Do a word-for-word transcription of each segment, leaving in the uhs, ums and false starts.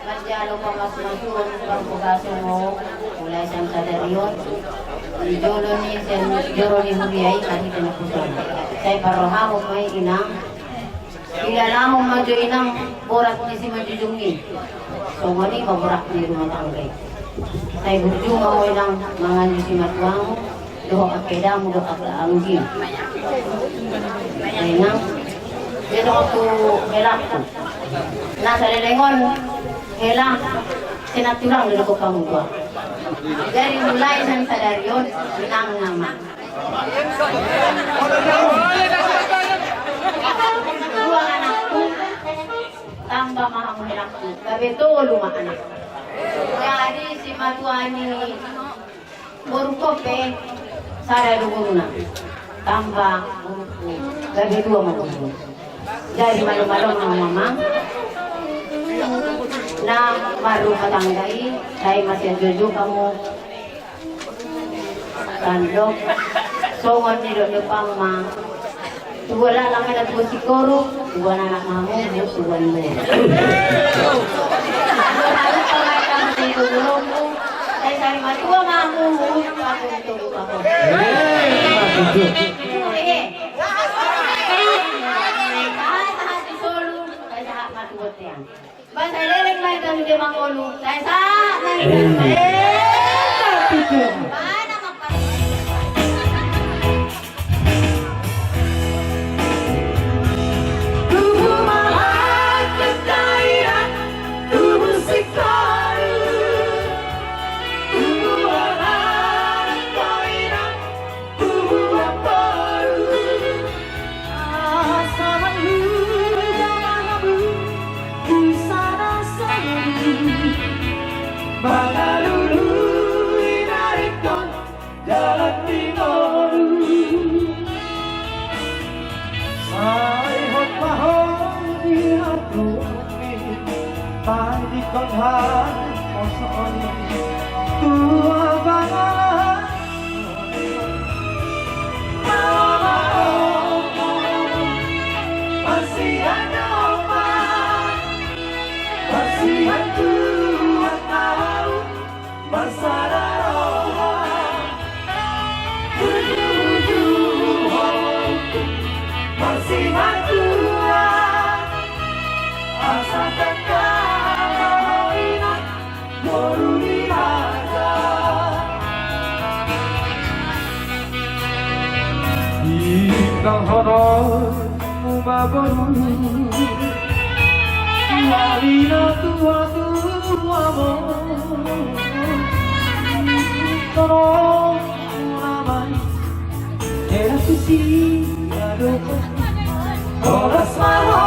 Manjalo pamasumasuon parbagason on, mulai sian sadari on, di jolo ni sian joro ni huria i, tadi tena pusat. Sai parrohahon ma i, Inang. Dilalamon ma jo, Inang, borat ni simanjujung i. Songon i ma borat ni rumah tangga i. Sai burju ma ho, Inang, mangan di simatuamu dohot angka edamu dohot angka anggim. Inang, dia dohot tu helangku. Na saleleng on helang, sian tulang do didok hamu dua. Jadi mulai sian sadari on, Inang, nama dua anakku, tamba ma hamu anakku, gabe tolu ma anak. Jadi simatua ni borungku pe sada do boruna, tamba borungku, gabe dua ma borungku. Jadi malomalo ma hamu, Amang, na marrumah tangga i, sai masianjujung hamu. Tandok songon nidok ni ompung ma. Tubu laklak ma na tubu singkoru, tubu anak ma hamu, tubu anak ma hamu. Tubu anak ma hamu, tubu anak ma hamu. Sai sari matua ma hamu, tubu anak ma hamu. Hehe. Sai sahat di solu, sai sahat ma tu bontean. Ba sai leleng ma hita sude mangolu, sai sahat ma hita. Eh. Eh, betul. Mana mangkali. Tubu ma hita, tubu singkoru, tubu anak, tubu anak. Asa malu jamahamu di sana sini, mangalului naringkon jalan timur. Sai hot ma ho di hatuamu, tangihon haposoon tu pangalangan. Masian do ma, masian tu anak, marsada roha. Tujuh-tujuh ho, masian tu anak, asa tangkas ma ho, Inang, boru ni raja. Inang, honommu ma boru, wali na tua-tua ma. Honommu nama i, era susi adong, horas ma ho.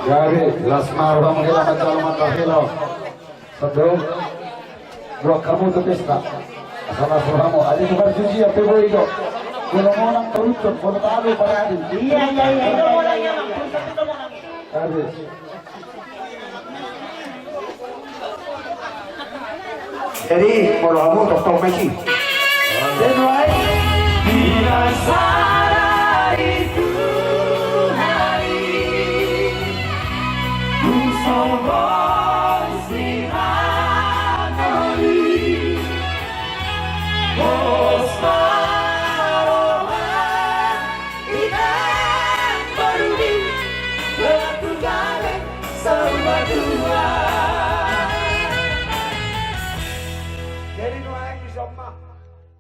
Jadi, las ma rohamu, hela, manjalo ma hela. Sebelum buat kamu tu pesta. Sama rohamu, adi tukar cuci apa boleh do. Kalau mau nang terucuk, kalau tak ada paradi. Iya, iya, iya, iya, iya, iya. Habis. Jadi, kalau kamu tok-tok meci. Sesuai. Bila sadari Tuhan, ku sombong.